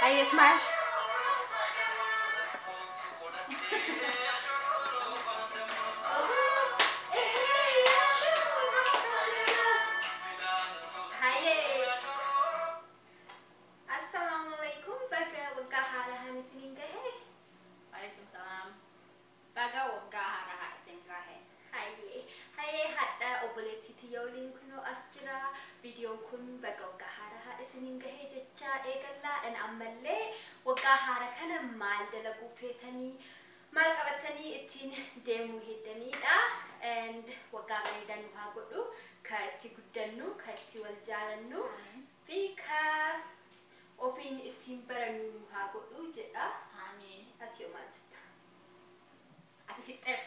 Hayyee, Ismaa'eel. Hayyee. Assalaamu alaikum. Baga waggaa haaraa isiniin gahe. Waalaikum salaam. Baga waggaa haaraa isin gahe. Hayyee. Hayyee, hadha obboleettii tiyya waliin kunoo as jira. Viidiyoon kun baga waggaa haaraa isiniin gahe jecha eegallaadhaan ammallee waggaa haaraa kana maal dalaguu feetanii, maal qabatanii ittiin deemuu heddanidha. And waggaa bareedaa nu haa godhu, ka itti guddannu, ka itti wal jaalannu fi ka ofiin ittiin barannu nu haa godhu jedha. Amiin. Ati yoo maal jetta? Ati fixxeerta.